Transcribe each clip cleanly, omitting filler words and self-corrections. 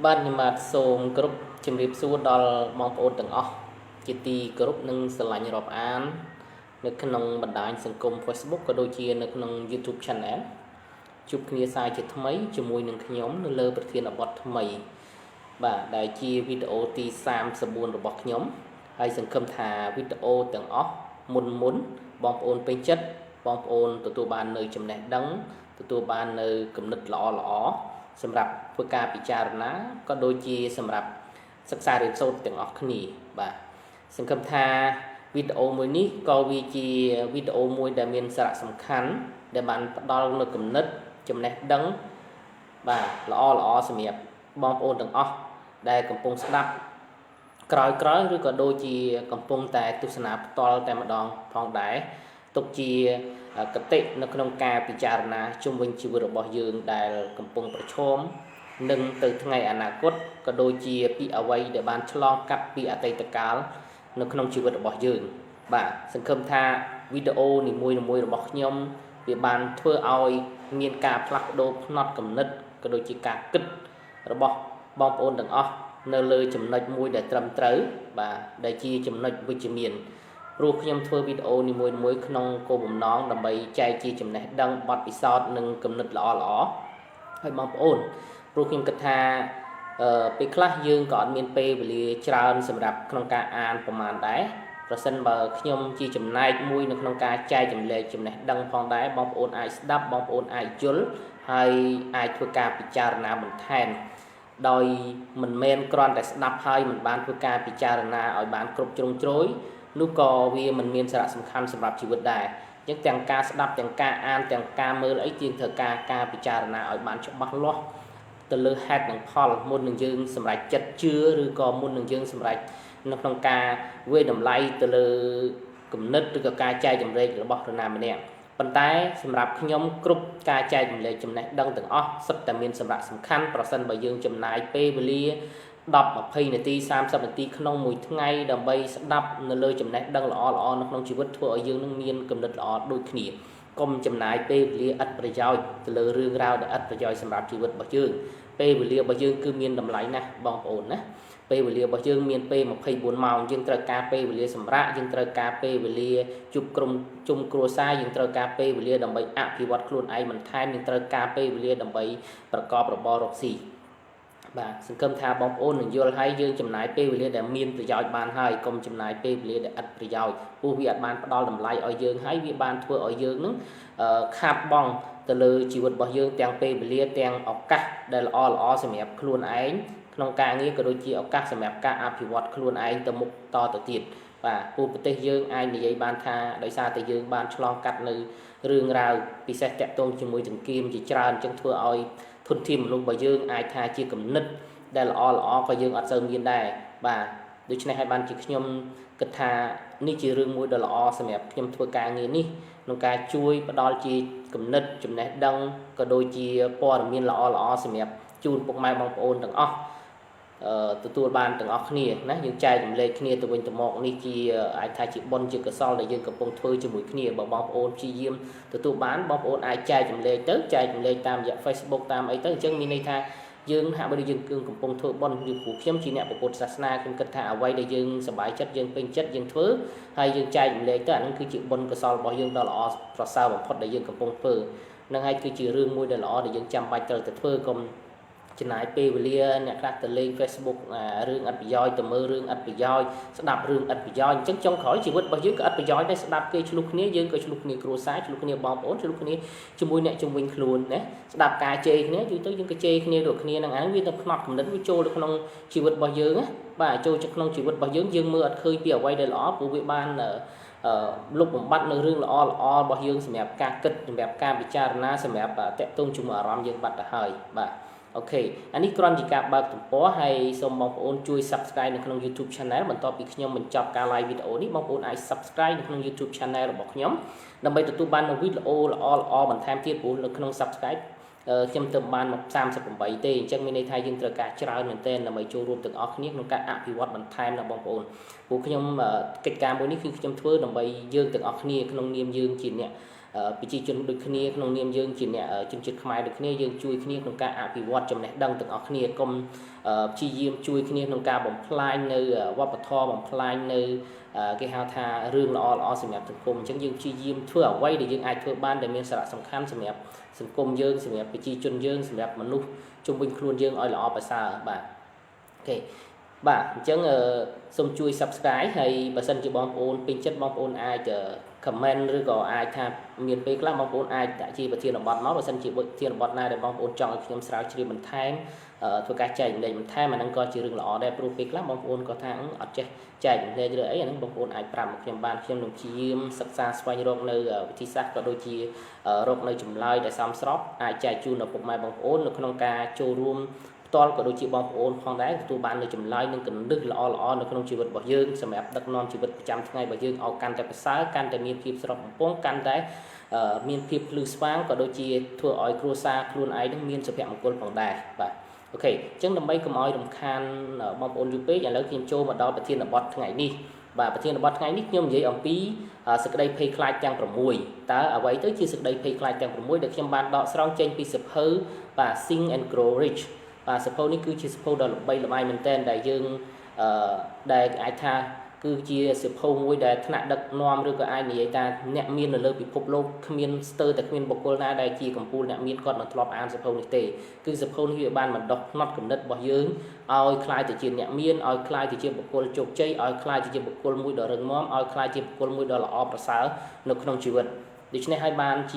បាទខ្ញុំបាទសូមគោរពជំរាបសួរដល់បងប្អូនទាំងអស់ជាទីគោរពនិងស្រឡាញ់រាប់អាននៅក្នុងបណ្ដាញសង្គម Facebook ក៏ដូចជានៅក្នុង YouTube Channel ជួបគ្នាសាជាថ្មីជាមួយនឹងខ្ញុំនៅលើប្រធានបទថ្មីបាទដែលជាវីដេអូទី34របស់ខ្ញុំហើយសង្ឃឹមថាវីដេអូទាំងអស់មុនមុនបងប្អូនពេញចិត្តបងប្អូនទទួលបាននៅចំណេះដឹងទទួលបាននៅគំនិតល្អល្អសម្រាប់ធ្វើការពិចារណាក៏ដូចជាសម្រាប់សិក្សារៀនសូត្រទាំងអស់គ្នាបាទសង្ឃឹមថាវីដេអូមួយនេះក៏វាជាវីដេអូមួយដែលមានសារៈសំខាន់ដែលបានផ្ដល់នូវគំនិតចំណេះដឹងបាទល្អល្អសម្រាប់បងប្អូនទាំងអស់ដែលកំពុងស្ដាប់ក្រោយក្រោយឬក៏ដូចជាកំពុងតែទស្សនាផ្ទាល់តែម្ដងផងដែរទុកជាគតិនៅក្នុងការពិចារណាជុំវិញជីវិតរបស់យើងដែលកំពុងប្រឈមនឹងទៅថ្ងៃអនាគតក៏ដូចជាពីអ្វីដែលបានឆ្លងកាត់ពីអតីតកាលនៅក្នុងជីវិតរបស់យើងបាទសង្ឃឹមថាវីដេអូនីមួយៗរបស់ខ្ញុំវាបានធ្វើឲ្យមានការផ្លាស់ប្ដូរផ្នត់គំនិតក៏ដូចជាការគិតរបស់បងប្អូនទាំងអស់នៅលើចំណុចមួយដែលត្រឹមត្រូវបាទដែលជាចំណុចវិជ្ជមានព្រោះខ្ញុំធ្វើវីដេអូនីមួយៗក្នុងគោលបំណងដើម្បីចែកជាចំណេះដឹងបទពិសោធន៍និងគំនិតល្អៗឲ្យបងប្អូនព្រោះខ្ញុំគិតថាពេលខ្លះយើងក៏អត់មានពេលវេលាច្រើនសម្រាប់ក្នុងការអានប្រមាណដែរប្រសិនបើខ្ញុំជាចំណែកមួយនៅក្នុងការចែកចម្លែកចំណេះដឹងផងដែរបងប្អូនអាចស្ដាប់បងប្អូនអាចយល់ហើយអាចធ្វើការពិចារណាបន្ថែមដោយមិនមែនគ្រាន់តែស្ដាប់ហើយមិនបានធ្វើការពិចារណាឲ្យបានគ្រប់ជ្រុងជ្រោយនោះក៏វាមិនមានសារៈសំខាន់សម្រាប់ជីវិតដែរអញ្ចឹងទាំងការស្ដាប់ទាំងការអានទាំងការមើលអីជាងត្រូវការពិចារណាឲ្យបានច្បាស់លាស់ទៅលើហេតុនិងផលមុននឹងយើងសម្រេចចិត្តជឿឬក៏មុននឹងយើងសម្រេចនៅក្នុងការវាយតម្លៃទៅលើគំនិតឬក៏ការចែកចម្លែករបស់នរណាម្នាក់ប៉ុន្តែសម្រាប់ខ្ញុំគ្រប់ការចែកចម្លែកចំណេះដឹងទាំងអស់សុទ្ធតែមានសារៈសំខាន់ប្រសិនបើយើងចំណាយពេលវេលា10 20នាទី30នាទីក្នុងមួយថ្ងៃដើម្បីស្ដាប់នៅលើចំណេះដឹងល្អៗនៅក្នុងជីវិតធ្វើឲ្យយើងនឹងមានគំនិតល្អដូចគ្នាកុំចំណាយពេលវេលាឥតប្រយោជន៍ទៅលើរឿងរ៉ាវដែលឥតប្រយោជន៍សម្រាប់ជីវិតរបស់យើងពេលវេលារបស់យើងគឺមានតម្លៃណាស់បងប្អូនណាពេលវេលារបស់យើងមានពេល24ម៉ោងយើងត្រូវការពេលវេលាសម្រាកយើងត្រូវការពេលវេលាជួបក្រុមជុំគ្រួសារយើងត្រូវការពេលវេលាដើម្បីអភិវឌ្ឍខ្លួនឯងបន្ថែមយើងត្រូវការពេលវេលាដើម្បីប្រកបរបររកស៊ីបាទសង្ឃឹមថាបងប្អូននឹងយល់ហើយយើងចំណាយពេលវេលាដែលមានប្រយោជន៍បានហើយកុំចំណាយពេលវេលាដែលឥតប្រយោជន៍ព្រោះវាអត់បានផ្ដល់តម្លៃឲ្យយើងហើយវាបានធ្វើឲ្យយើងនឹងខាតបង់ទៅលើជីវិតរបស់យើងទាំងពេលវេលាទាំងឱកាសដែលល្អល្អសម្រាប់ខ្លួនឯងក្នុងការងារក៏ដូចជាឱកាសសម្រាប់ការអភិវឌ្ឍខ្លួនឯងទៅមុខតទៅទៀតបាទពូប្រទេសយើងអាចនិយាយបានថាដោយសារតែយើងបានឆ្លងកាត់នៅរឿងរ៉ាវពិសេសតាក់ទងជាមួយចង្កៀមជាច្រើនអញ្ចឹងធ្វើឲ្យធនធានមនុស្សរបស់យើងអាចថាជាគំនិតដែលល្អល្អក៏យើងអត់សូវមានដែរបាទដូច្នេះហើយបានជាខ្ញុំគិតថានេះជារឿងមួយដ៏ល្អសម្រាប់ខ្ញុំធ្វើការងារនេះក្នុងការជួយផ្ដល់ជាគំនិតចំណេះដឹងក៏ដូចជាព័ត៌មានល្អល្អសម្រាប់ជូនពុកម៉ែបងប្អូនទាំងអស់ទទួលបានទាំងអស់គ្នាណាយើងចែករំលែកគ្នាទៅវិញទៅមកនេះជាអាចថាជាបុណ្យជាកុសលដែលយើងកំពុងធ្វើជាមួយគ្នាបើបងប្អូនព្យាយាមទទួលបានបងប្អូនអាចចែករំលែកទៅចែករំលែកតាមរយៈ Facebook តាមអីទៅអញ្ចឹងមានន័យថាយើងហាក់បីដូចយើងកំពុងធ្វើបុណ្យព្រោះខ្ញុំជាអ្នកពុទ្ធសាសនាខ្ញុំគិតថាអ្វីដែលយើងសប្បាយចិត្តយើងពេញចិត្តយើងធ្វើហើយយើងចែករំលែកទៅអានឹងគឺជាបុណ្យកុសលរបស់យើងដ៏ល្អប្រសើរបំផុតដែលយើងកំពុងធ្វើនឹងហើយគឺជារឿងមួយដែលល្អដែលយើងចាំបាច់ត្រូវតែធ្វើកុំចំណាយពេលវេលាអ្នកខ្លះទៅលេង Facebook រឿងអត់ប្រយោជន៍ទៅមើលរឿងអត់ប្រយោជន៍ស្ដាប់រឿងអត់ប្រយោជន៍អញ្ចឹងចុងក្រោយជីវិតរបស់យើងក៏អត់ប្រយោជន៍ដែរស្ដាប់គេឆ្លោះគ្នាយើងក៏ឆ្លោះគ្នាគ្រួសារឆ្លោះគ្នាបងប្អូនឆ្លោះគ្នាជាមួយអ្នកជំនាញខ្លួនណាស្ដាប់ការជេរគ្នាយូរទៅយើងក៏ជេរគ្នាដូចគ្នាហ្នឹងឯងវាទៅផ្នត់គំនិតវាចូលទៅក្នុងជីវិតរបស់យើងណាបាទចូលទៅក្នុងជីវិតរបស់យើងយើងមើលអត់ឃើញពីអ្វីដែលល្អព្រោះវាបានលុបបំបាត់នៅរឿងល្អល្អរបស់យើងសម្រាប់ការគិតសម្រាប់ការពិចារណាសម្រាប់តាក់ទងជាមួយអារម្មណ៍យើងបាត់ទៅហើយបាទអូខេអានេះគ្រាន់ជាការបើកទំព័រហើយសូមបងប្អូនជួយ Subscribe នៅក្នុង YouTube Channel បន្ទាប់ពីខ្ញុំបញ្ចប់ការ live វីដេអូនេះបងប្អូនអាច Subscribe នៅក្នុង YouTube Channel របស់ខ្ញុំដើម្បីទទួលបាននូវវីដេអូល្អល្អបន្ថែមទៀតព្រោះនៅក្នុង Subscribe ខ្ញុំទៅបានមក38ទេអញ្ចឹងមានន័យថាយើងត្រូវការច្រើនមែនទែនដើម្បីចូលរួមទាំងអស់គ្នាក្នុងការអភិវឌ្ឍបន្ថែមដល់បងប្អូនព្រោះខ្ញុំកិច្ចការមួយនេះគឺខ្ញុំធ្វើដើម្បីយើងទាំងអស់គ្នាក្នុងនាមយើងជាអ្នក ប្រជាជនដូចគ្នាក្នុងនាមយើងជាអ្នកជនជាតិខ្មែរដូចគ្នាយើងជួយគ្នាក្នុងការអភិវឌ្ឍចំណេះដឹងទាំងអស់គ្នាកុំព្យាយាមជួយគ្នាក្នុងការបំផ្លាញនៅវប្បធម៌បំផ្លាញនៅគេហៅថារឿងល្អល្អសម្រាប់សង្គមអញ្ចឹងយើងព្យាយាមធ្វើអ្វីដែលយើងអាចធ្វើបានដែលមានសារៈសំខាន់សម្រាប់សង្គមយើងសម្រាប់ប្រជាជនយើងសម្រាប់មនុស្សជុំវិញខ្លួនយើងឲ្យល្អប្រសើរបាទ OK បាទអញ្ចឹងសូមជួយ Subscribe ហើយបើសិនជាបងប្អូនពេញចិត្តបងប្អូនអាច comment ឬក៏អាចថាមានពេលខ្លះបងប្អូនអាចដាក់ជាប្រធានបទមកបើសិនជាប្រធានបទណាដែលបងប្អូនចង់ឲ្យខ្ញុំស្រាវជ្រាវបន្ថែមធ្វើការចែករំលែកបន្ថែមអាហ្នឹងក៏ជារឿងល្អដែរព្រោះពេលខ្លះបងប្អូនក៏ថាអត់ចេះចែករំលែកឬអីអាហ្នឹងបងប្អូនអាចប្រាប់មកខ្ញុំបានខ្ញុំនឹងព្យាយាមសិក្សាស្វែងរកនៅវិធីសាស្ត្រក៏ដូចជារកនៅចម្លើយដែលសមស្របអាចចែកជូនដល់ពុកម៉ែបងប្អូននៅក្នុងការចូលរួមផ្ទាល់ក៏ដូចជាបងប្អូនផងដែរទទួលបាននូវចម្លើយនិងគន្លឹះល្អៗនៅក្នុងជីវិតរបស់យើងសម្រាប់ដឹកនាំជីវិតប្រចាំថ្ងៃរបស់យើងឲ្យកាន់តែប្រសើរកាន់តែមានភាពស្រស់បំពងកាន់តែមានភាពភ្លឺស្វាងក៏ដូចជាធ្វើឲ្យគ្រួសារខ្លួនឯងនឹងមានសុភមង្គលផងដែរបាទ OK អញ្ចឹងដើម្បីកុំឲ្យរំខានបងប្អូនយូរពេកឥឡូវខ្ញុំចូលមកដល់ប្រធានបទថ្ងៃនេះបាទប្រធានបទថ្ងៃនេះខ្ញុំនិយាយអំពីសេចក្តីភ័យខ្លាចទាំង6តើអ្វីទៅជាសេចក្តីភ័យខ្លាចទាំង6ដែលខ្ញុំបានដកស្រង់ចេញពីសៀវភៅបាទ Think and Grow Rich បាទសៀវភៅនេះគឺជាសៀវភៅដ៏ល្បីល្បាញមែនទែនដែលយើងអឺដែលអាចថាគឺជាសៀវភៅមួយដែលថ្នាក់ដឹកនាំឬក៏អាចនិយាយថាអ្នកមាននៅលើពិភពលោកគ្មានស្ទើរតែគ្មានបុគ្គលណាដែលជាកម្ពុជាអ្នកមានគាត់មិនធ្លាប់អានសៀវភៅនេះទេគឺសៀវភៅនេះវាបានបណ្ដុះផ្នត់គំនិតរបស់យើងឲ្យក្លាយទៅជាអ្នកមានឲ្យក្លាយទៅជាបុគ្គលជោគជ័យឲ្យក្លាយទៅជាបុគ្គលមួយដ៏រឹងមាំឲ្យក្លាយជាបុគ្គលមួយដ៏ល្អប្រសើរនៅក្នុងជីវិតដូច្នេះហើយបានជា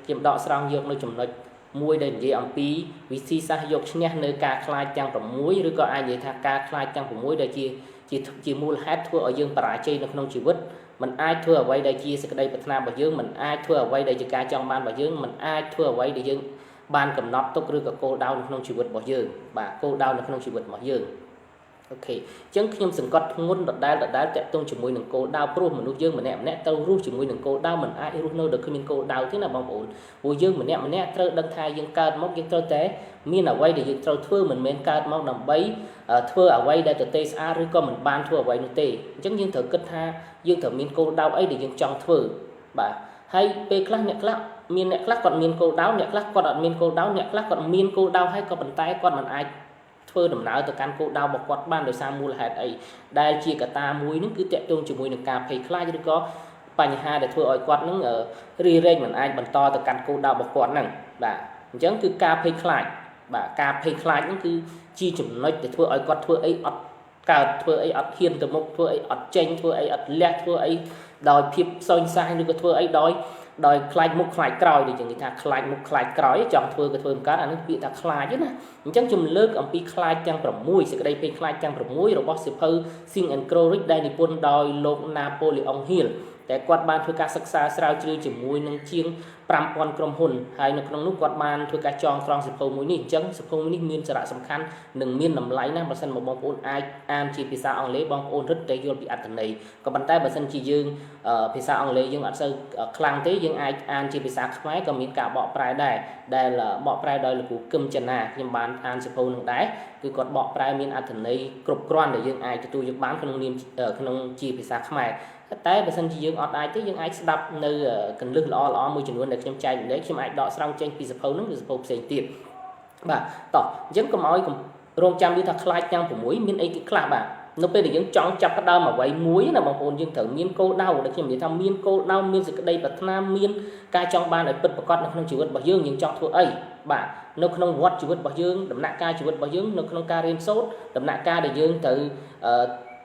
ខ្ញុំដកស្រង់យកនៅចំណុចមួយដែលនិយាយអំពីវិធីសាស្ត្រយកឈ្នះនៅការខ្លាចទាំង6ឬក៏អាចនិយាយថាការខ្លាចទាំង6ដែលជាជាជាមូលហេតុធ្វើឲ្យយើងបរាជ័យនៅក្នុងជីវិតมันអាចធ្វើអ្វីដែលជាសេចក្តីប្រាថ្នារបស់យើងมันអាចធ្វើអ្វីដែលជាការចង់បានរបស់យើងมันអាចធ្វើអ្វីដែលយើងបានកំណត់ទុកឬក៏គោលដៅនៅក្នុងជីវិតរបស់យើងបាទគោលដៅនៅក្នុងជីវិតរបស់យើង OK អញ្ចឹងខ្ញុំសង្កត់ធ្ងន់ដដែលដដែលតាក់ទងជាមួយនឹងគោលដៅព្រោះមនុស្សយើងម្នាក់ម្នាក់ត្រូវរស់ជាមួយនឹងគោលដៅមិនអាចរស់នៅដោយគ្មានគោលដៅទេណាបងប្អូនព្រោះយើងម្នាក់ម្នាក់ត្រូវដឹងថាយើងកើតមកយើងត្រូវតែមានអ្វីដែលយើងត្រូវធ្វើមិនមែនកើតមកដើម្បីធ្វើអ្វីដែលទទេស្អាតឬក៏មិនបានធ្វើអ្វីនោះទេអញ្ចឹងយើងត្រូវគិតថាយើងត្រូវមានគោលដៅអីដែលយើងចង់ធ្វើបាទហើយពេលខ្លះអ្នកខ្លះមានអ្នកខ្លះគាត់មានគោលដៅអ្នកខ្លះគាត់អត់មានគោលដៅអ្នកខ្លះគាត់មានគោលដៅហើយក៏ប៉ុន្តែគាត់មិនអាចធ្វើដំណើរទៅកាន់គោលដៅរបស់គាត់បានដោយសារមូលហេតុអីដែលជាកត្តាមួយនឹងគឺតាក់ទងជាមួយនឹងការភ័យខ្លាចឬក៏បញ្ហាដែលធ្វើឲ្យគាត់នឹងរីរែកមិនអាចបន្តទៅកាន់គោលដៅរបស់គាត់ហ្នឹងបាទអញ្ចឹងគឺការភ័យខ្លាចបាទការភ័យខ្លាចហ្នឹងគឺជាចំណុចដែលធ្វើឲ្យគាត់ធ្វើអីអត់កើតធ្វើអីអត់ហ៊ានទៅមុខធ្វើអីអត់ចេញធ្វើអីអត់លះធ្វើអីដោយភាពផ្សោយសាយឬក៏ធ្វើអីដោយដោយខ្លាចមុខខ្លាចក្រោយដូចជាងគេថាខ្លាចមុខខ្លាចក្រោយចង់ធ្វើក៏ធ្វើមិនកើតអានេះពាក្យថាខ្លាចណាអញ្ចឹងខ្ញុំលើកអំពីខ្លាចទាំង6សេចក្តីភ័យខ្លាចទាំង6របស់សៀវភៅ Think and Grow Rich ដែលនិពន្ធដោយលោក Napoleon Hill តែគាត់បានធ្វើការសិក្សាស្រាវជ្រាវជាមួយនឹងជាង5000ក្រុមហ៊ុនហើយនៅក្នុងនោះគាត់បានធ្វើការចងក្រងសៀវភៅមួយនេះអញ្ចឹងសៀវភៅមួយនេះមានសារៈសំខាន់និងមានតម្លៃណាស់បើសិនមកបងប្អូនអាចអានជាភាសាអង់គ្លេសបងប្អូនរឹតតែយល់ពីអត្ថន័យក៏ប៉ុន្តែបើសិនជាយើងភាសាអង់គ្លេសយើងអត់សូវខ្លាំងទេយើងអាចអានជាភាសាខ្មែរក៏មានការបកប្រែដែរដែលបកប្រែដោយលោកគ្រូគឹមចនាខ្ញុំបានអានសៀវភៅនឹងដែរគឺគាត់បកប្រែមានអត្ថន័យគ្រប់គ្រាន់ដែលយើងអាចទទួលយកបានក្នុងនាមក្នុងជាភាសាខ្មែរតែបើសិនជាយើងអត់អាចទេយើងអាចស្ដាប់នៅកលឹះល្អល្អមួយចំនួនដែលខ្ញុំចែករំលែកខ្ញុំអាចដកស្រង់ចេញពីសៀវភៅហ្នឹងឬសៀវភៅផ្សេងទៀតបាទតោះអញ្ចឹងកុំឲ្យរងចាំយូរថាខ្លាចទាំង6មានអីគេខ្លះបាទនៅពេលដែលយើងចង់ចាប់ផ្ដើមអ្វីមួយណាបងប្អូនយើងត្រូវមានគោលដៅដែលខ្ញុំនិយាយថាមានគោលដៅមានសេចក្តីប្រាថ្នាមានការចង់បានឲ្យពិតប្រាកដនៅក្នុងជីវិតរបស់យើងយើងចង់ធ្វើអីបាទនៅក្នុងវដ្តជីវិតរបស់យើងដំណាក់កាលជីវិតរបស់យើងនៅក្នុងការរៀនសូត្រដំណាក់កាលដែលយើងត្រូវ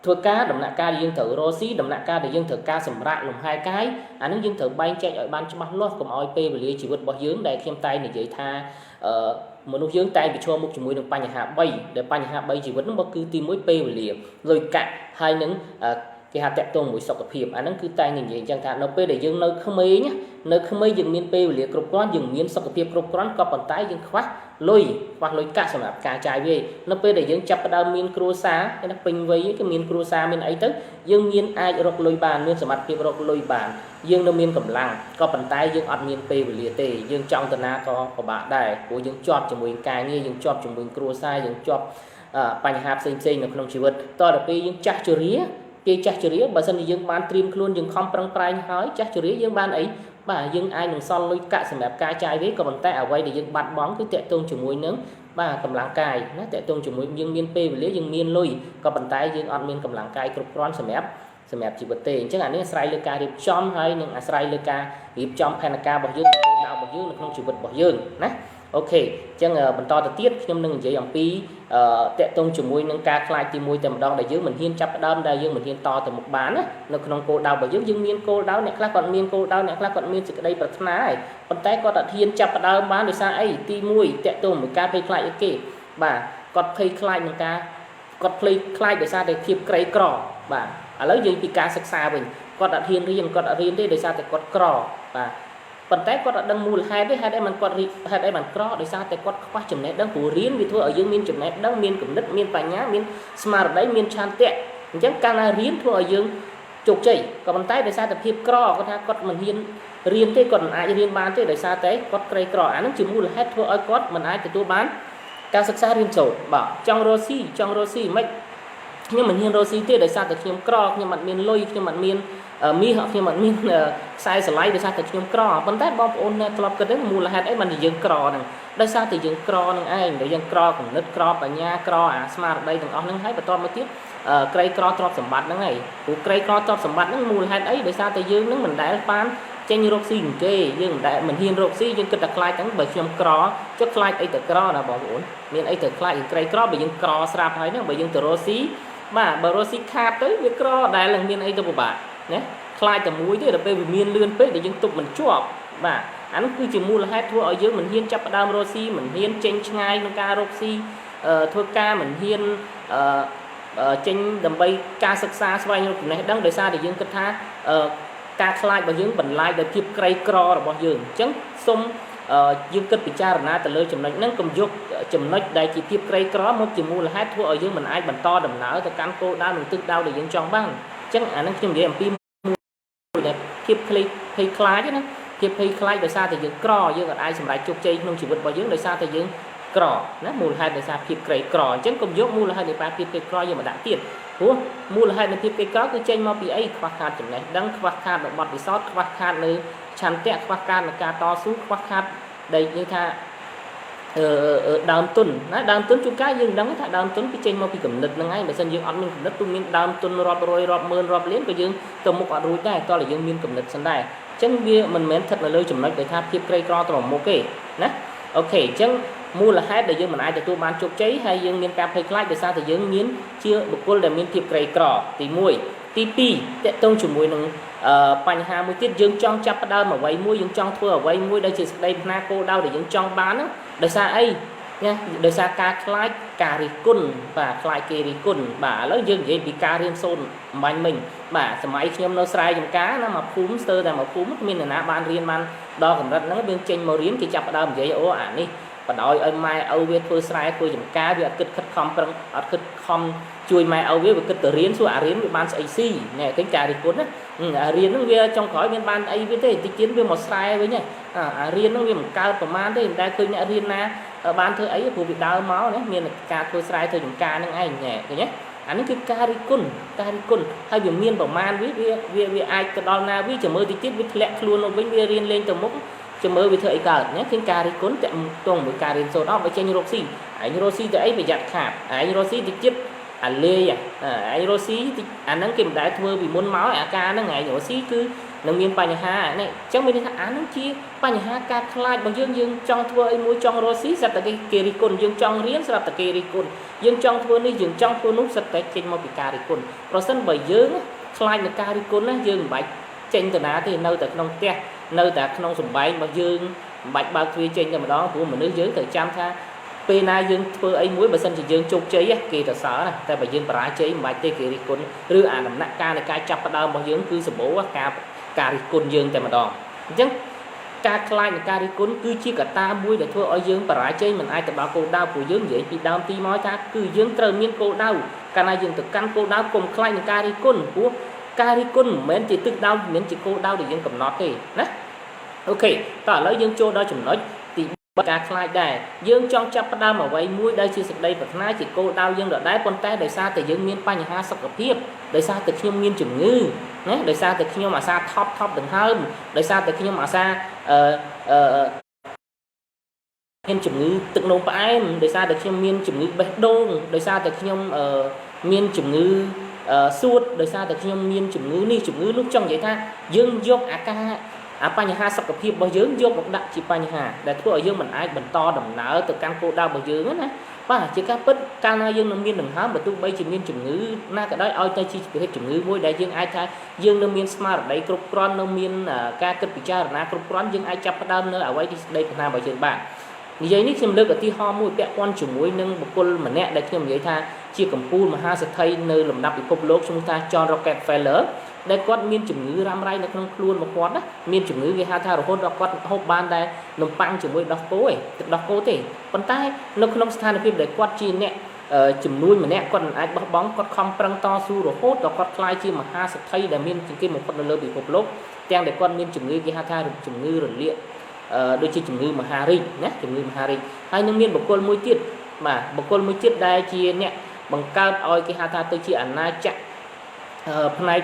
ធ្វើការដំណាក់កាលដែលយើងត្រូវរកស៊ីដំណាក់កាលដែលយើងត្រូវការសម្រាកលំហែកាយអានឹងយើងត្រូវបែងចែកឲ្យបានច្បាស់លាស់កុំឲ្យពេលវេលាជីវិតរបស់យើងដែលខ្ញុំតែនិយាយថាអឺមនុស្សយើងតែងប្រឈមមុខជាមួយនឹងបញ្ហា3ដែលបញ្ហា3ជីវិតនោះគឺទី1ពេលវេលាលុយកាក់ហើយនឹងគេហៅតាក់ទងមួយសុខភាពអាហ្នឹងគឺតែងនិយាយអញ្ចឹងថានៅពេលដែលយើងនៅក្មេងនៅក្មេងយើងមានពេលវេលាគ្រប់គ្រាន់យើងមានសុខភាពគ្រប់គ្រាន់ក៏ប៉ុន្តែយើងខ្វះលុយខ្វះលុយកាក់សម្រាប់ការចាយវាយនៅពេលដែលយើងចាប់ផ្ដើមមានគ្រួសារគេណាពេញវ័យគេមានគ្រួសារមានអីទៅយើងមានអាចរកលុយបានមានសមត្ថភាពរកលុយបានយើងនៅមានកម្លាំងក៏ប៉ុន្តែយើងអត់មានពេលវេលាទេយើងចង់ទៅណាក៏ពិបាកដែរព្រោះយើងជាប់ជាមួយការងារយើងជាប់ជាមួយគ្រួសារយើងជាប់បញ្ហាផ្សេងៗនៅក្នុងជីវិតតទៅពេលយើងចាស់ជរាគេចាស់ជរាបើសិនជាយើងបានត្រៀមខ្លួនយើងខំប្រឹងប្រែងហើយចាស់ជរាយើងបានអី បាទយើងអាចនឹងសល់លុយកាក់សម្រាប់ការចាយវាក៏ប៉ុន្តែអ្វីដែលយើងបាត់បង់គឺតាក់ទងជាមួយនឹងបាទកម្លាំងកាយណាតាក់ទងជាមួយយើងមានពេលវេលាយើងមានលុយក៏ប៉ុន្តែយើងអត់មានកម្លាំងកាយគ្រប់គ្រាន់សម្រាប់ជីវិតទេអញ្ចឹងអានេះអាស្រ័យលើការរៀបចំហើយនិងអាស្រ័យលើការរៀបចំផែនការរបស់យើងគោលដៅរបស់យើងនៅក្នុងជីវិតរបស់យើងណា OK អញ្ចឹងបន្តទៅទៀតខ្ញុំនឹងនិយាយអំពីតាក់ទងជាមួយនឹងការខ្លាចទី1តែម្ដងដែលយើងមិនហ៊ានចាប់ផ្ដើមដែលយើងមិនហ៊ានតទៅមុខបានណានៅក្នុងគោលដៅរបស់យើងយើងមានគោលដៅអ្នកខ្លះគាត់មានគោលដៅអ្នកខ្លះគាត់មានសេចក្តីប្រាថ្នាហើយប៉ុន្តែគាត់អត់ហ៊ានចាប់ផ្ដើមបានដោយសារអីទី1តាក់ទងមួយការភ័យខ្លាចអីគេបាទគាត់ភ័យខ្លាចនឹងការគាត់ភ័យខ្លាចដោយសារតែភាពក្រីក្របាទឥឡូវយើងពីការសិក្សាវិញគាត់អត់ហ៊ានរៀនគាត់អត់រៀនទេដោយសារតែគាត់ក្របាទប៉ុន្តែគាត់អត់ដឹងមូលហេតុទេហេតុអីបានគាត់ហេតុអីបានក្រដោយសារតែគាត់ខ្វះចំណេះដឹងព្រោះរៀនវាធ្វើឲ្យយើងមានចំណេះដឹងមានគំនិតមានបញ្ញាមានស្មារតីមានឆន្ទៈអញ្ចឹងកាលណារៀនធ្វើឲ្យយើងជោគជ័យក៏ប៉ុន្តែដោយសារតែភាពក្រគាត់ថាគាត់មិនហ៊ានរៀនទេគាត់មិនអាចរៀនបានទេដោយសារតែគាត់ក្រីក្រអានឹងជាមូលហេតុធ្វើឲ្យគាត់មិនអាចទទួលបានការសិក្សារៀនសូត្របាទចង់រកស៊ីចង់រកស៊ីមិនខ្ញុំមិនហ៊ានរកស៊ីទេដោយសារតែខ្ញុំក្រខ្ញុំអត់មានលុយខ្ញុំអត់មានមាសខ្ញុំអត់មានខ្សែស្រឡាយដោយសារតែខ្ញុំក្រប៉ុន្តែបងប្អូនធ្លាប់គិតទេមូលហេតុអីបានជាយើងក្រហ្នឹងដោយសារតែយើងក្រនឹងឯងដែលយើងក្រគំនិតក្របញ្ញាក្រអាស្មារតីទាំងអស់ហ្នឹងហើយបន្តមកទៀតក្រីក្រទ្រព្យសម្បត្តិហ្នឹងឯងព្រោះក្រីក្រទ្រព្យសម្បត្តិហ្នឹងមូលហេតុអីដោយសារតែយើងហ្នឹងមិនដែលបានចេញរកស៊ីគេយើងមិនដែលមិនហ៊ានរកស៊ីយើងគិតតែខ្លាចហ្នឹងបើខ្ញុំក្រចុះខ្លាចអីទៅក្រណាបងប្អូនមានអីទៅខ្លាចក្រីក្របើយើងក្រស្រាប់ហើយហ្នឹងបើយើងទៅរកស៊ីបាទបើរកស៊ីខាតទៅវាក្រដែលនឹងមានអីទៅពិបាកណាខ្លាចតែមួយទេដល់ពេលវាមានលឿនពេកដែលយើងទប់មិនជាប់បាទអានោះគឺជាមូលហេតុធ្វើឲ្យយើងមិនហ៊ានចាប់ផ្ដើមរកស៊ីមិនហ៊ានចេញឆ្ងាយក្នុងការរកស៊ីធ្វើការមិនហ៊ានចេញដើម្បីការសិក្សាស្វែងរកចំណេះដឹងដោយសារតែយើងគិតថាការខ្លាចរបស់យើងបន្លាយដោយភាពក្រីក្ររបស់យើងអញ្ចឹងសូមយើងគិតពិចារណាទៅលើចំណុចហ្នឹងកុំយកចំណុចដែលជាភាពក្រីក្រមកជាមូលហេតុធ្វើឲ្យយើងមិនអាចបន្តដំណើរទៅកាន់គោលដៅនិងទិសដៅដែលយើងចង់បានអញ្ចឹងអាហ្នឹងខ្ញុំនិយាយអំពីមួយដែលភាពភ័យខ្លាចណាភាពភ័យខ្លាចដោយសារតែយើងក្រយើងអាចសម្រេចជោគជ័យក្នុងជីវិតរបស់យើងដោយសារតែយើងក្រណាមូលហេតុដោយសារភាពក្រីក្រអញ្ចឹងកុំយកមូលហេតុនៃភាពក្រីក្រយកមកដាក់ទៀតព្រោះមូលហេតុនៃភាពក្រីក្រគឺចេញមកពីអីខ្វះខាតចំណេះដឹងខ្វះខាតនៅបទពិសោធន៍ខ្វះខាតនៅឆន្ទៈខ្វះខាតនៅការតស៊ូខ្វះខាតដែលនិយាយថាអឺដើមទុនណាដើមទុនជួនកាលយើងដឹងថាដើមទុនគឺចេញមកពីគំនិតហ្នឹងឯងបើមិនយើងអត់មានគំនិតទោះមានដើមទុនរាប់រយរាប់ម៉ឺនរាប់លានក៏យើងទៅមុខអត់រួចដែរតោះតែយើងមានគំនិតសិនដែរអញ្ចឹងវាមិនមែនស្ថិតនៅលើចំណុចដែលថាភាពក្រីក្រត្រមុខទេណា OK អញ្ចឹងមូលហេតុដែលយើងមិនអាចទទួលបានជោគជ័យហើយយើងមានការភ័យខ្លាចដោយសារតែយើងមានជាបុគ្គលដែលមានភាពក្រីក្រទី1ទី2តាក់ទងជាមួយនឹងបញ្ហាមួយទៀតយើងចង់ចាប់ផ្ដើមអ្វីមួយយើងចង់ធ្វើអ្វីមួយដែលជាសេចក្តីប្រាថ្នាគោលដៅដែលយើងចង់បានហ្នឹងដោយសារអីណាដោយសារការខ្លាចការរិះគន់បាទខ្លាចគេរិះគន់បាទឥឡូវយើងនិយាយពីការរៀនសូត្រអំបញ្ញមិញបាទសម័យខ្ញុំនៅស្រែចម្ការណាមកភូមិស្ទើរតែមកភូមិគ្មាននរណាបានរៀនបានដល់កម្រិតហ្នឹងយើងចេញមករៀនគេចាប់ផ្ដើមនិយាយអូអានេះបដ ாய் ឲ្យម៉ែឪវាធ្វើស្រែធ្វើចម្ការវាអត់គិតខិតខំប្រឹងអត់គិតខំជួយម៉ែឪវាវាគិតទៅរៀនសួរអារៀនវាបានស្អីស៊ីណែឃើញការរិះគន់ណាអារៀនហ្នឹងវាចុងក្រោយមានបានអីវាទេតិចទៀតវាមកស្រែវិញអារៀនហ្នឹងវាមិនកើតប្រមាណទេមិនដែលឃើញអ្នករៀនណាបានធ្វើអីព្រោះវាដើមមកណាមានការធ្វើស្រែធ្វើចម្ការហ្នឹងឯងណែឃើញទេអានេះគឺការរិះគន់ការរិះគន់ហើយវាមានប្រមាណវាវាវាអាចទៅដល់ណាវាចាំមើលតិចទៀតវាធ្លាក់ខ្លួនមកវិញវារៀនលេងទៅមុខចាំមើលវាធ្វើអីកើតណាឃើញការរិះគន់តាក់ទងមួយការរៀនសូត្រអស់បើចេញរកស៊ីឯងរកស៊ីទៅអីប្រយ័ត្នខាតឯងរកស៊ីតិចទៀតអាលេឯងរកស៊ីអាហ្នឹងគេមិនដែលធ្វើពីមុនមកអាការហ្នឹងឯងរកស៊ីគឺនឹងមានបញ្ហានេះអញ្ចឹងមានន័យថាអាហ្នឹងជាបញ្ហាការខ្លាចរបស់យើងយើងចង់ធ្វើអីមួយចង់រកស៊ីស្រាប់តែគេគេរិះគន់យើងចង់រៀនស្រាប់តែគេរិះគន់យើងចង់ធ្វើនេះយើងចង់ធ្វើនោះស្រាប់តែចេញមកពីការរិះគន់ប្រសិនបើយើងខ្លាចនឹងការរិះគន់ណាយើងមិនបាច់ចេញទៅណាទេនៅតែក្នុងផ្ទះនៅតែក្នុងសម្បែងរបស់យើងមិនបាច់បើកទ្វារចេញតែម្ដងព្រោះមនុស្សយើងត្រូវចាំថាពេលណាយើងធ្វើអីមួយបើសិនជាយើងជោគជ័យគេទៅសើណាតែបើយើងបរាជ័យមិនបាច់ទេគេរិះគន់ឬអាដំណាក់កាលនៃការចាប់ផ្ដើមរបស់យើងគឺសម្បូរការរិះគន់យើងតែម្ដងអញ្ចឹងការខ្លាចនៃការរិះគន់គឺជាកត្តាមួយដែលធ្វើឲ្យយើងបរាជ័យមិនអាចទៅដល់គោលដៅព្រោះយើងនិយាយពីដើមទីមកថាគឺយើងត្រូវមានគោលដៅកាលណាយើងទៅកាន់គោលដៅកុំខ្លាចនឹងការរិះគន់ព្រោះការរិះគន់មិនមែនជាទិសដៅមិនមែនជាគោលដៅដែលយើងកំណត់ទេណា OK តោះឥឡូវយើងចូលដល់ចំណុចទី ការខ្លាចដែរយើងចង់ចាប់ផ្ដើមអ្វីមួយដែលជាសេចក្តីប្រាថ្នាជាគោលដៅយើងដដែលប៉ុន្តែដោយសារតែយើងមានបញ្ហាសុខភាពដោយសារតែខ្ញុំមានជំងឺណាដោយសារតែខ្ញុំអាសាថប់ថប់ដង្ហើមដោយសារតែខ្ញុំអាសាអឺអឺមានជំងឺទឹកនោមផ្អែមដោយសារតែខ្ញុំមានជំងឺបេះដូងដោយសារតែខ្ញុំមានជំងឺសួតដោយសារតែខ្ញុំមានជំងឺនេះជំងឺនោះចង់និយាយថាយើងយកអាការអាបញ្ហាសុខភាពរបស់យើងយកមកដាក់ជាបញ្ហាដែលធ្វើឲ្យយើងមិនអាចបន្តដំណើរទៅកាន់គោលដៅរបស់យើងណាបាទជាការពិតកាលណាយើងនឹងមានដង្ហើមបើទោះបីជាមានជំងឺណាក៏ដោយឲ្យតែជាប្រភេទជំងឺមួយដែលយើងអាចថាយើងនៅមានស្មារតីគ្រប់គ្រាន់នៅមានការគិតពិចារណាគ្រប់គ្រាន់យើងអាចចាប់ផ្ដើមនៅអ្វីที่សេចក្តីប្រាថ្នារបស់យើងបាននិយាយនេះខ្ញុំលើកឧទាហរណ៍មួយពាក់ព័ន្ធជាមួយនឹងបុគ្គលម្នាក់ដែលខ្ញុំនិយាយថាជាកម្ពូលមហាសេដ្ឋីនៅលំដាប់ពិភពលោកឈ្មោះថា John Rockefeller ដែលគាត់មានជំងឺរ៉ាំរ៉ៃនៅក្នុងខ្លួនរបស់គាត់ណាមានជំងឺគេហៅថារហូតដល់គាត់ហូបបានតែនំប៉័ងជាមួយដោះគោឯងទឹកដោះគោទេប៉ុន្តែនៅក្នុងស្ថានភាពដែលគាត់ជាអ្នកជំនួញម្នាក់គាត់មិនអាចបោះបង់គាត់ខំប្រឹងតស៊ូរហូតដល់គាត់ក្លាយជាមហាសេដ្ឋីដែលមានជាងគេបំផុតនៅលើពិភពលោកទាំងដែលគាត់មានជំងឺគេហៅថាជំងឺរលាកដូចជាជំងឺមហារីកណាជំងឺមហារីកហើយនឹងមានបុគ្គលមួយទៀតបាទបុគ្គលមួយទៀតដែលជាអ្នកបង្កើតឲ្យគេហៅថាទៅជាអាណាចក្រផ្នែក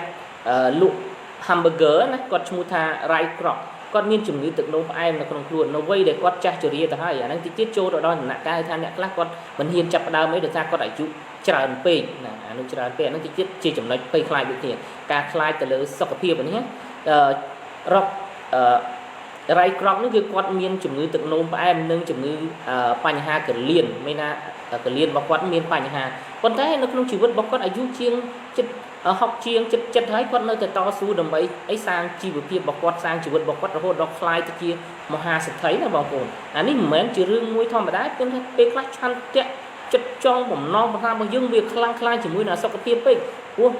លក់ hamburger ណាគាត់ឈ្មោះថា Ray Kroc គាត់មានជំងឺទឹកនោមផ្អែមនៅក្នុងខ្លួននៅវ័យដែលគាត់ចាស់ជរាទៅហើយអាហ្នឹងតិចទៀតចូលទៅដល់ដំណាក់កាលថាអ្នកខ្លះគាត់មិនហ៊ានចាប់ផ្ដើមអីដោយសារគាត់អាយុច្រើនពេកណាអានោះច្រើនពេកអាហ្នឹងតិចទៀតជាចំណុចភ័យខ្លាចដូចគ្នាការខ្លាចទៅលើសុខភាពនេះអឺរកអឺ Ray Kroc នេះគឺគាត់មានជំងឺទឹកនោមផ្អែមនិងជំងឺបញ្ហាក្រលៀនមានថាក្រលៀនរបស់គាត់មានបញ្ហាប៉ុន្តែនៅក្នុងជីវិតរបស់គាត់អាយុជាងជិត60ជាងចិត្តចិត្តហើយគាត់នៅតែតស៊ូដើម្បីអីសាងជីវភាពរបស់គាត់សាងជីវិតរបស់គាត់រហូតដល់ក្លាយទៅជាមហាសេដ្ឋីណាបងប្អូនអានេះមិនមែនជារឿងមួយធម្មតាគឺថាពេលខ្លះឆន្ទៈចិត្តចង់បំណងប្រាថ្នារបស់យើងវាខ្លាំងខ្លាជាមួយនឹងសុខភាពពេកព្រោះ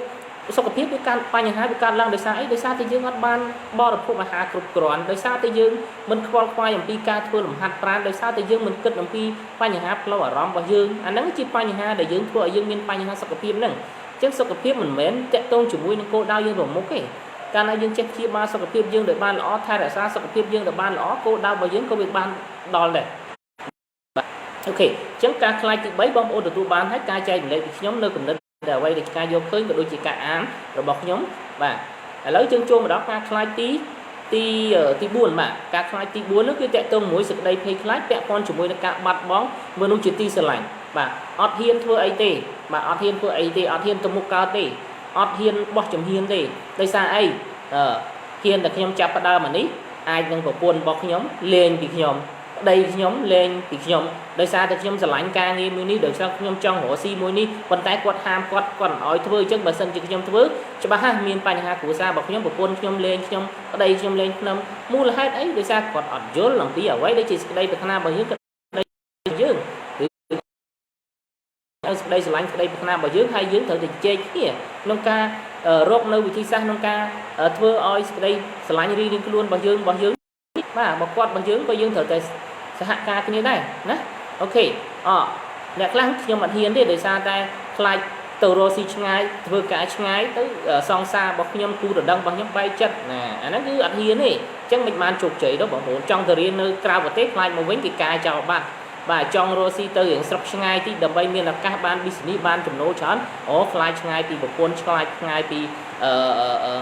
សុខភាពវាកើតបញ្ហាវាកើតឡើងដោយសារអីដោយសារតែយើងអត់បានបរិភោគអាហារគ្រប់គ្រាន់ដោយសារតែយើងមិនខ្វល់ខ្វាយអំពីការធ្វើលំហាត់ប្រាណដោយសារតែយើងមិនគិតអំពីបញ្ហាផ្លូវអារម្មណ៍របស់យើងអាហ្នឹងជាបញ្ហាដែលយើងធ្វើឲ្យយើងមានបញ្ហាសុខភាពហ្នឹងចឹងសុខភាពមិនមែនតាក់ទងជាមួយនឹងគោលដៅយើងប្រមុខទេកាលណាយើងចេះព្យាបាលសុខភាពយើងដោយបានល្អថែរក្សាសុខភាពយើងដោយបានល្អគោលដៅរបស់យើងក៏វាបានដល់ដែរបាទ OK អញ្ចឹងការខ្លាចទី3បងប្អូនទទួលបានហើយការចែករំលែកពីខ្ញុំនៅគំនិតដែលអ្វីដែលការយកឃើញក៏ដូចជាការអានរបស់ខ្ញុំបាទឥឡូវយើងចូលមកដល់ការខ្លាចទីទីទី4បាទការខ្លាចទី4នោះគឺតាក់ទងមួយសេចក្តីភ័យខ្លាចពាក់ព័ន្ធជាមួយនឹងការបាត់បង់មនុស្សជាទីស្រឡាញ់បាទអត់ហ៊ានធ្វើអីទេបាទអត់ហ៊ានធ្វើអីទេអត់ហ៊ានទៅមុខកើតទេអត់ហ៊ានបោះជំហានទេដោយសារអីអឺហ៊ានតែខ្ញុំចាប់ផ្ដើមអានេះអាចនឹងប្រពន្ធរបស់ខ្ញុំលេងពីខ្ញុំប្តីខ្ញុំលេងពីខ្ញុំដោយសារតែខ្ញុំស្រឡាញ់ការងារមួយនេះដោយសារខ្ញុំចង់រកស៊ីមួយនេះប៉ុន្តែគាត់ហាមគាត់គាត់មិនអោយធ្វើអញ្ចឹងបើសិនជាខ្ញុំធ្វើច្បាស់ណាស់មានបញ្ហាគ្រួសាររបស់ខ្ញុំប្រពន្ធខ្ញុំលេងខ្ញុំប្តីខ្ញុំលេងខ្ញុំមូលហេតុអីដោយសារគាត់អត់យល់អំពីអ្វីដែលជាសេចក្តីប្រាថ្នារបស់យើងក្តីយើងឬឲ្យសេចក្តីស្រឡាញ់សេចក្តីប្រាថ្នារបស់យើងហើយយើងត្រូវតែជជែកគ្នាក្នុងការរកនៅវិធីសាស្ត្រក្នុងការធ្វើឲ្យសេចក្តីស្រឡាញ់រៀងៗខ្លួនរបស់យើងរបស់យើងបាទបើគាត់របស់យើងក៏យើងត្រូវតែសហការគ្នាដែរណា OK អអ្នកខ្លះខ្ញុំអត់ហ៊ានទេដោយសារតែខ្លាចទៅរកស៊ីឆ្ងាយធ្វើការឆ្ងាយទៅសង្សាររបស់ខ្ញុំគូដណ្ដឹងរបស់ខ្ញុំបែកចិត្តណាអាហ្នឹងគឺអត់ហ៊ានទេអញ្ចឹងមិនបានជោគជ័យដល់បងប្អូនចង់ទៅរៀននៅក្រៅប្រទេសខ្លាចមកវិញគេកាយចោលបាត់បាទចង់រកស៊ីទៅរៀងស្រុកឆ្ងាយតិចដើម្បីមានឱកាសបាន business បានចំណូលច្រើនអូខ្លាចឆ្ងាយពីប្រពន្ធខ្លាចឆ្ងាយពីអឺអឺ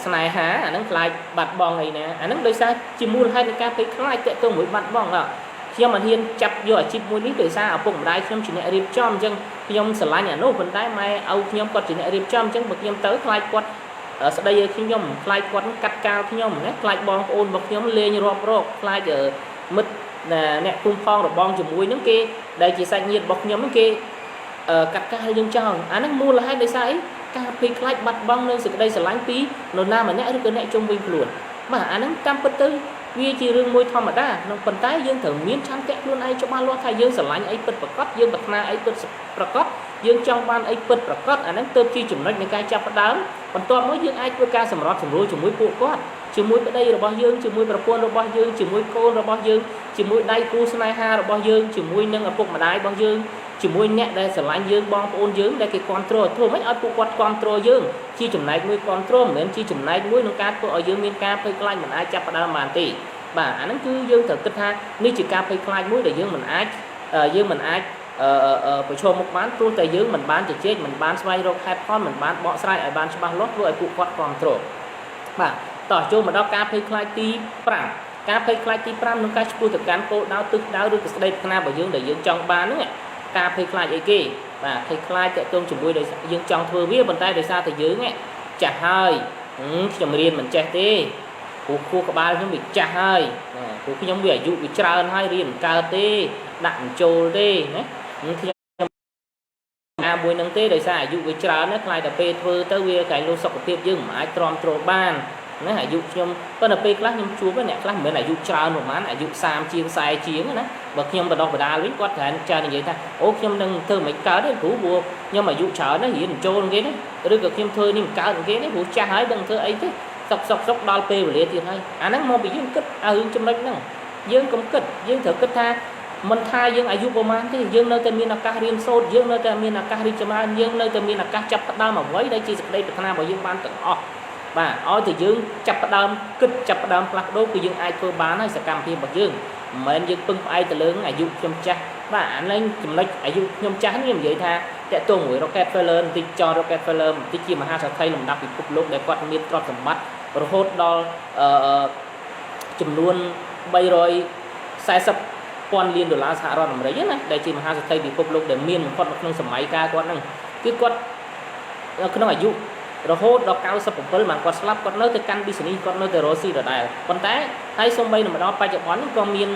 ស្នេហាអាហ្នឹងខ្លាចបាត់បង់អីណាអាហ្នឹងដោយសារជាមូលហេតុនៃការភ័យខ្លាចតាក់ទងមួយបាត់បង់ខ្ញុំមិនហ៊ានចាប់យកអាជីពមួយនេះដោយសារឪពុកម្ដាយខ្ញុំជាអ្នករៀបចំអញ្ចឹងខ្ញុំស្រឡាញ់អានោះប៉ុន្តែម៉ែឪខ្ញុំគាត់ជាអ្នករៀបចំអញ្ចឹងបើខ្ញុំទៅខ្លាចគាត់ស្ដីឲ្យខ្ញុំខ្លាចគាត់កាត់កាលខ្ញុំណាខ្លាចបងប្អូនរបស់ខ្ញុំលេងរាប់រកខ្លាចមិត្តអ្នកភូមិផងរបងជាមួយហ្នឹងគេដែលជាសាច់ញាតិរបស់ខ្ញុំហ្នឹងគេកាត់កាលយើងចោលអាហ្នឹងមូលហេតុដោយសារអីការភ័យខ្លាចបាត់បង់នៅសេចក្តីស្រឡាញ់ពីនរណាម្នាក់ឬក៏អ្នកជុំវិញខ្លួនបាទអាហ្នឹងតាមពិតទៅវាជារឿងមួយធម្មតាក្នុងប៉ុន្តែយើងត្រូវមានឆន្ទៈខ្លួនឯងច្បាស់លាស់ថាយើងស្រឡាញ់អីពិតប្រាកដយើងប្រាថ្នាអីពិតប្រាកដយើងចង់បានអីពិតប្រាកដអាហ្នឹងទើបជាចំណុចនៃការចាប់ផ្ដើមបន្ទាប់មកយើងអាចធ្វើការសម្របសម្រួលជាមួយពួកគាត់ជាមួយប្តីរបស់យើងជាមួយប្រពន្ធរបស់យើងជាមួយកូនរបស់យើងជាមួយដៃគូស្នេហារបស់យើងជាមួយនឹងឪពុកម្ដាយរបស់យើងជាមួយអ្នកដែលស្រឡាញ់យើងបងប្អូនយើងដែលគេគ្រប់គ្រងធ្វើម៉េចឲ្យពួកគាត់គ្រប់គ្រងយើងជាចំណែកមួយគ្រប់គ្រងមិនមែនជាចំណែកមួយក្នុងការធ្វើឲ្យយើងមានការភ័យខ្លាចមិនអាចចាប់ផ្ដើមបានទេ បាទអាហ្នឹងគឺយើងត្រូវគិតថានេះជាការភ័យខ្លាចមួយដែលយើងមិនអាចយើងមិនអាចប្រឈមមុខបានព្រោះតែយើងមិនបានជជែកមិនបានស្វែងរកហេតុផលមិនបានបកស្រាយឲ្យបានច្បាស់លាស់ធ្វើឲ្យពួកគាត់គ្រប់គ្រងបាទតោះចូលមកដល់ការភ័យខ្លាចទី5ការភ័យខ្លាចទី5ក្នុងការឆ្ពោះទៅកាន់គោលដៅទិសដៅឬក៏ស្ដីប្រាថ្នារបស់យើងដែលយើងចង់បានហ្នឹងការភ័យខ្លាចអីគេបាទភ័យខ្លាចតាក់ទងជាមួយដោយយើងចង់ធ្វើវាប៉ុន្តែដោយសារតែយើងចាស់ហើយខ្ញុំរៀនមិនចេះទេព្រោះខួរក្បាលខ្ញុំវាចាស់ហើយព្រោះខ្ញុំវាអាយុវាច្រើនហើយរៀនមិនកើតទេដាក់មិនចូលទេណាខ្ញុំអាមួយនឹងទេដោយសារអាយុវាច្រើនណាខ្លាចតែពេលធ្វើទៅវាកែលុសុខភាពយើងមិនអាចទ្រាំទ្របានណាអាយុខ្ញុំប៉ុន្តែពេលខ្លះខ្ញុំជួបអ្នកខ្លះមិនមែនអាយុច្រើនប្រហែលអាយុ30ជាង40ជាងណាបើខ្ញុំបដោះបដាលវិញគាត់ច្រើនច្រើននិយាយថាអូខ្ញុំនឹងធ្វើមិនកើតទេព្រោះខ្ញុំអាយុច្រើនណារៀនចូលគេណាឬក៏ខ្ញុំធ្វើនេះមិនកើតគេទេព្រោះចាស់ហើយដឹងធ្វើអីទេសុកសុកសុកដល់ពេលវេលាទៀតហើយអាហ្នឹងមកពីយើងគិតឲ្យរឿងចំណុចហ្នឹងយើងកុំគិតយើងត្រូវគិតថាមិនថាយើងអាយុប្រហែលទេយើងនៅតែមានឱកាសរៀនសូត្រយើងនៅតែមានឱកាសរីកចម្រើនយើងនៅតែមានឱកាសចាប់ផ្ដើមអ្វីដែលជាសេចក្តីប្រាថ្នារបស់យើងបានទាំងអស់បាទឲ្យតែយើងចាប់ផ្ដើមគិតចាប់ផ្ដើមផ្លាស់ប្ដូរគឺយើងអាចធ្វើបានហើយសកម្មភាពរបស់យើងមិនមែនយើងពឹងផ្អែកទៅលើអាយុខ្ញុំចាស់បាទអានេះចំណុចអាយុខ្ញុំចាស់នេះខ្ញុំនិយាយថាតកតងមួយ Rockefeller បន្តិច John Rockefeller បន្តិចជាមហាសេដ្ឋីលំដាប់ពិភពលោកដែលគាត់មានទ្រព្យសម្បត្តិរហូតដល់ចំនួន340ពាន់លានដុល្លារសហរដ្ឋអាមេរិកណាដែលជាមហាសេដ្ឋីពិភពលោកដែលមានបំផុតនៅក្នុងសម័យកាលគាត់ហ្នឹងគឺគាត់ក្នុងអាយុរហូតដល់97បានគាត់ស្លាប់គាត់នៅតែកាន់ business គាត់នៅតែរកស៊ីដដែលប៉ុន្តែហើយសូម្បីតែមកដល់បច្ចុប្បន្នក៏មាន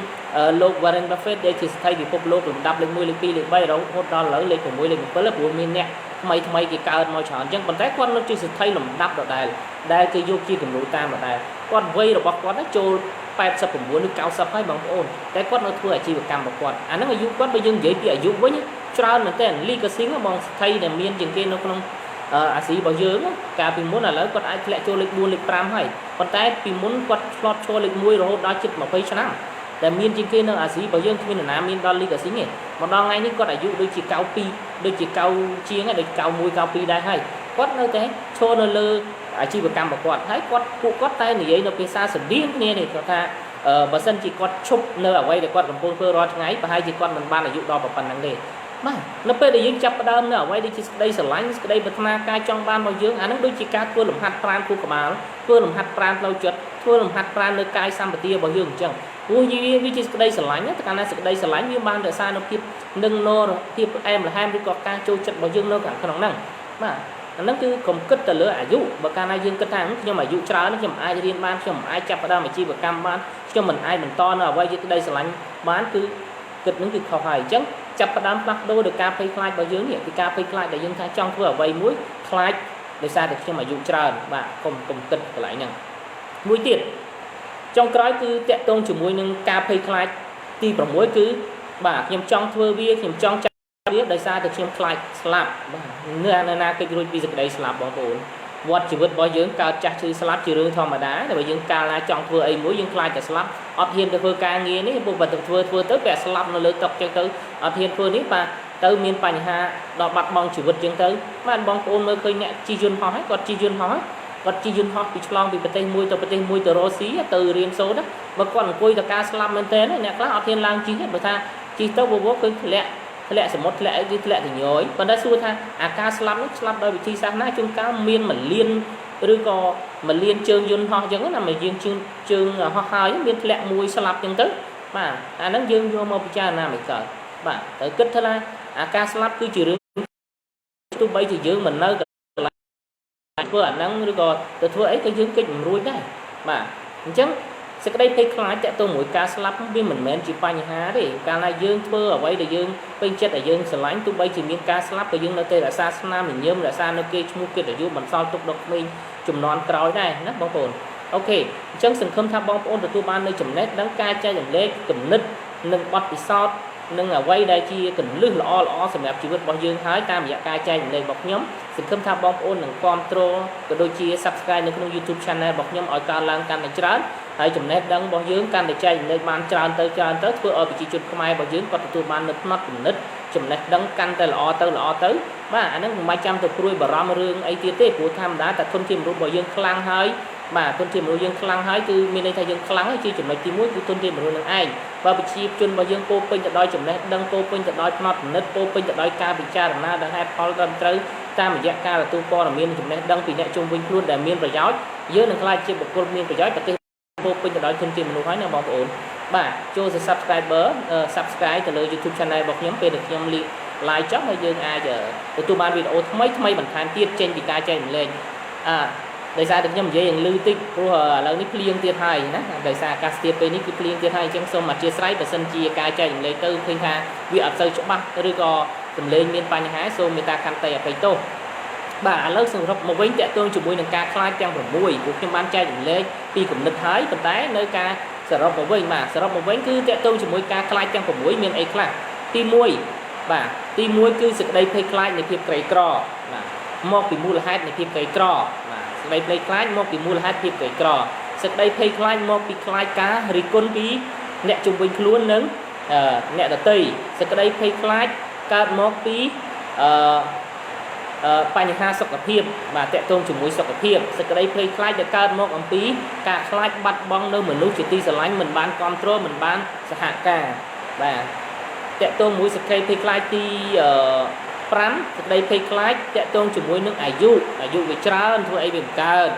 លោក Warren Buffett ដែលជាសេដ្ឋីពិភពលោកលំដាប់លេខ1លេខ2លេខ3រហូតដល់ឥឡូវលេខ6លេខ7ព្រោះមានអ្នកថ្មីថ្មីគេកើតមកច្រើនអញ្ចឹងប៉ុន្តែគាត់នៅជាសេដ្ឋីលំដាប់ដដែលដែលគេយកជាគំរូតាមដដែលគាត់វ័យរបស់គាត់ចូល89ឬ90ហើយបងប្អូនតែគាត់នៅធ្វើអាជីវកម្មរបស់គាត់អាហ្នឹងអាយុគាត់បើយើងនិយាយពីអាយុវិញច្រើនមែនទែនលីកាស៊ីងបងស្ថីដែលមានជាងគេនៅក្នុងអាស៊ីរបស់យើងកាលពីមុនឥឡូវគាត់អាចធ្លាក់ចូលលេខ4លេខ5ហើយប៉ុន្តែពីមុនគាត់ឆ្លត់ចូលលេខ1រហូតដល់ជិត20ឆ្នាំតែមានជាងគេនៅអាស៊ីរបស់យើងគ្មាននរណាមានដល់លីកាស៊ីងទេមកដល់ថ្ងៃនេះគាត់អាយុដូចជា92ដូចជា9ជាងដូច91 92ដែរហើយគាត់នៅតែឈរនៅលើអាជីវកម្មរបស់គាត់ហើយគាត់ពួកគាត់តែនិយាយនៅភាសាស្រដៀងគ្នានេះគាត់ថាបើសិនជាគាត់ឈប់នៅអ្វីដែលគាត់កំពុងធ្វើរាល់ថ្ងៃប្រហែលជាគាត់មិនបានអាយុដល់ប៉ុណ្្នឹងទេបាទនៅពេលដែលយើងចាប់ផ្ដើមនៅអ្វីដែលជាសេចក្តីស្រឡាញ់សេចក្តីប្រាថ្នាការចង់បានរបស់យើងអានឹងដូចជាការធ្វើលំហាត់ប្រាណខួរក្បាលធ្វើលំហាត់ប្រាណផ្លូវចិត្តធ្វើលំហាត់ប្រាណនៅកាយសម្បទារបស់យើងអញ្ចឹងព្រោះវាជាសេចក្តីស្រឡាញ់តែកាលណាសេចក្តីស្រឡាញ់វាបានរក្សានូវភាពនឹងនរភាពផ្អែមល្ហែមឬក៏ការចូលចិត្តរបស់យើងនៅខាងក្នុងហ្នឹងបាទអាហ្នឹងគឺកុំគិតទៅលើអាយុបើកាលណាយើងគិតថាខ្ញុំអាយុច្រើនខ្ញុំអាចរៀនបានខ្ញុំអាចចាប់ផ្ដើមអាជីវកម្មបានខ្ញុំមិនអាចបន្តនៅអ្វីជាក្តីស្រឡាញ់បានគឺគិតហ្នឹងគឺខុសហើយអញ្ចឹងចាប់ផ្ដើមផ្លាស់ប្ដូរដោយការភ័យខ្លាចរបស់យើងនេះគឺការភ័យខ្លាចដែលយើងថាចង់ធ្វើអ្វីមួយខ្លាចដោយសារតែខ្ញុំអាយុច្រើនបាទកុំគិតកន្លែងហ្នឹងមួយទៀតចុងក្រោយគឺតាក់ទងជាមួយនឹងការភ័យខ្លាចទី6គឺបាទខ្ញុំចង់ធ្វើវាខ្ញុំចង់ចាប់វាដោយសារតែខ្ញុំខ្លាចស្លាប់បាទនៅណាគេចរួចពីសេចក្តីស្លាប់បងប្អូនវត្តជីវិតរបស់យើងកើតចាស់ឈឺស្លាប់ជារឿងធម្មតាតែបើយើងកាលណាចង់ធ្វើអីមួយយើងខ្លាចតែស្លាប់អត់ហ៊ានទៅធ្វើការងារនេះព្រោះបើទៅធ្វើទៅពេលស្លាប់នៅលើតុចឹងទៅអត់ហ៊ានធ្វើនេះបាទទៅមានបញ្ហាដល់បាត់បង់ជីវិតចឹងទៅបាទបងប្អូនមើលឃើញអ្នកជិះយន្តហោះហើយគាត់ជិះយន្តហោះគាត់ជិះយន្តហោះពីឆ្លងពីប្រទេសមួយទៅប្រទេសមួយទៅរកស៊ីទៅរៀនសូត្របើគាត់អង្គុយទៅការស្លាប់មែនតើអ្នកខ្លះអត់ហ៊ានឡើងជិះទេបើថាជិះទៅបបឃើញធ្លាក់សមុទ្រធ្លាក់អីគឺធ្លាក់ទៅញយប៉ុន្តែសួរថាអាការស្លាប់នោះស្លាប់ដោយវិធីសាស្ត្រណាជួនកាលមានមួយលានឬក៏មួយលានជើងយន្តហោះអញ្ចឹងណាមកយើងជើងហោះហើយមានធ្លាក់មួយស្លាប់អញ្ចឹងទៅបាទអាហ្នឹងយើងយកមកពិចារណាមិនកើតបាទត្រូវគិតថាអាការស្លាប់គឺជារឿងទោះបីជាយើងមិននៅកន្លែងធ្វើអាហ្នឹងឬក៏ទៅធ្វើអីក៏យើងគេចមិនរួចដែរបាទអញ្ចឹងសេចក្តីភ័យខ្លាចតាក់ទងមួយការស្លាប់វាមិនមែនជាបញ្ហាទេកាលណាយើងធ្វើអ្វីដែលយើងពេញចិត្តដែលយើងស្រឡាញ់ទោះបីជាមានការស្លាប់ក៏យើងនៅតែរក្សាស្នាមញញឹមរក្សានៅគេឈ្មោះកិត្តិយសបន្សល់ទុកដល់ក្មេងជំនាន់ក្រោយដែរណាបងប្អូនអូខេអញ្ចឹងសង្ឃឹមថាបងប្អូនទទួលបាននៅចំណេះដឹងការចែករំលែកគំនិតនិងបទពិសោធន៍និងអ្វីដែលជាកលឹះល្អល្អសម្រាប់ជីវិតរបស់យើងហើយតាមរយៈការចែករំលែករបស់ខ្ញុំសង្ឃឹមថាបងប្អូននឹងគាំទ្រក៏ដូចជា Subscribe នៅក្នុង YouTube Channel របស់ខ្ញុំឲ្យកើនឡើងកាន់តែច្រើនហើយចំណេះដឹងរបស់យើងកាន់តែចែករំលែកបានច្រើនទៅច្រើនទៅធ្វើឲ្យប្រជាជនខ្មែររបស់យើងគាត់ទទួលបាននូវផ្នត់គំនិតចំណេះដឹងកាន់តែល្អទៅល្អទៅបាទអាហ្នឹងមិនបាច់ចាំទៅព្រួយបារម្ភរឿងអីទៀតទេព្រោះធម្មតាតែធនធានមនុស្សរបស់យើងខ្លាំងហើយ បាទទុនធានមនុស្សយើងខ្លាំងហើយគឺមានន័យថាយើងខ្លាំងហើយជាចំណុចទី1គឺទុនធានមនុស្សនឹងឯងបើប្រជាជនរបស់យើងពោពេញទៅដោយចំណេះដឹងពោពេញទៅដោយផ្នត់គំនិតពោពេញទៅដោយការពិចារណាដោយហេតុផលត្រឹមត្រូវតាមរយៈការទទួលព័ត៌មានចំណេះដឹងពីអ្នកជុំវិញខ្លួនដែលមានប្រយោជន៍យើងនឹងក្លាយជាបុគ្គលមានប្រយោជន៍ប្រទេសពោពេញទៅដោយធនធានមនុស្សហើយណាបងប្អូនបាទចូលទៅ subscribe ទៅលើ YouTube Channel របស់ខ្ញុំពេលដែលខ្ញុំ live ចុះហើយយើងអាចទទួលបានវីដេអូថ្មីថ្មីបន្ថែមទៀតចេញពីការចែករំលែកអាដោយសារតែខ្ញុំនិយាយយ៉ាងលឺតិចព្រោះឥឡូវនេះភ្លៀងទៀតហើយណាដោយសារអាកាសធាតុពេលនេះគឺភ្លៀងទៀតហើយអញ្ចឹងសូមអធ្យាស្រ័យបើសិនជាការចែករំលែកទៅឃើញថាវាអត់សូវច្បាស់ឬក៏សំឡេងមានបញ្ហាសូមមេត្តាខន្តីអភ័យទោសបាទឥឡូវសរុបមកវិញតកតងជាមួយនឹងការខ្លាចទាំង6ព្រោះខ្ញុំបានចែករំលែកពីគំនិតហើយប៉ុន្តែនៅការសរុបមកវិញបាទសរុបមកវិញគឺតកតងជាមួយការខ្លាចទាំង6មានអីខ្លះទី1បាទទី1គឺសេចក្តីភ័យខ្លាចនៃភាពក្រីក្របាទមកពីមូលហេតុនៃភាពក្រីក្របាទសេចក្តីភ័យខ្លាចមកពីមូលហេតុភាពក្រីក្រសេចក្តីភ័យខ្លាចមកពីខ្លាចការរិះគន់ពីអ្នកជុំវិញខ្លួននិងអ្នកដទៃសេចក្តីភ័យខ្លាចកើតមកពីអឺបញ្ហាសុខភាពបាទតកតងជាមួយសុខភាពសេចក្តីភ័យខ្លាចដែលកើតមកអំពីការខ្លាចបាត់បង់នៅមនុស្សជាទីស្រឡាញ់មិនបានគ្រប់គ្រងមិនបានសហការបាទតកតងមួយសេចក្តីភ័យខ្លាចទី5សេចក្តីភ័យខ្លាចតកតងជាមួយនឹងអាយុអាយុវាច្រើនធ្វើអីវាមិនកើត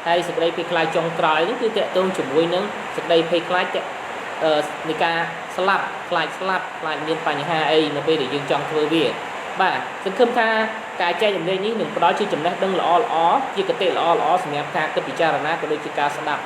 ហើយសេចក្តីភ័យខ្លាចចុងក្រោយនេះគឺតកតងជាមួយនឹងសេចក្តីភ័យខ្លាចនៃការស្លាប់ខ្លាចស្លាប់ខ្លាចមានបញ្ហាអីនៅពេលដែលយើងចង់ធ្វើវាបាទសង្ឃឹមថាការចែករំលែកនេះនឹងផ្ដល់ជាចំណេះដឹងល្អល្អជាគតិល្អល្អសម្រាប់ការគិតពិចារណាក៏ដូចជាការស្ដាប់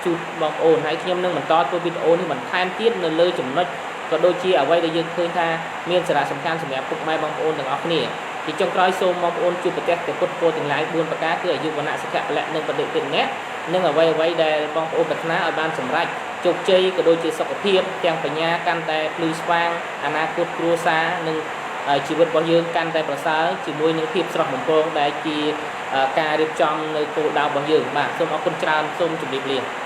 ជូនបងប្អូនហើយខ្ញុំនឹងបន្តធ្វើវីដេអូនេះបន្ថែមទៀតនៅលើចំណុចក៏ដូចជាអ្វីដែលយើងឃើញថាមានសារៈសំខាន់សម្រាប់ពុកម៉ែបងប្អូនទាំងអស់គ្នាជាចុងក្រោយសូមបងប្អូនជួបប្រទះព្រះពុទ្ធពរទាំងឡាយ4ប្រការគឺអាយុវណ្ណៈសុខៈពលៈនិងបដិភិនៈនិងអ្វីៗដែលបងប្អូនប្រាថ្នាឲ្យបានសម្រេចជោគជ័យក៏ដូចជាសុខភាពទាំងបញ្ញាកាន់តែភ្លឺស្វាងអនាគតគ្រួសារនិងជីវិតរបស់យើងកាន់តែប្រសើរជាមួយនឹងភាពស្រស់បំព្រងដែលជាការរៀបចំនៅគោលដៅរបស់យើងបាទសូមអរគុណច្រើនសូមជម្រាបលា។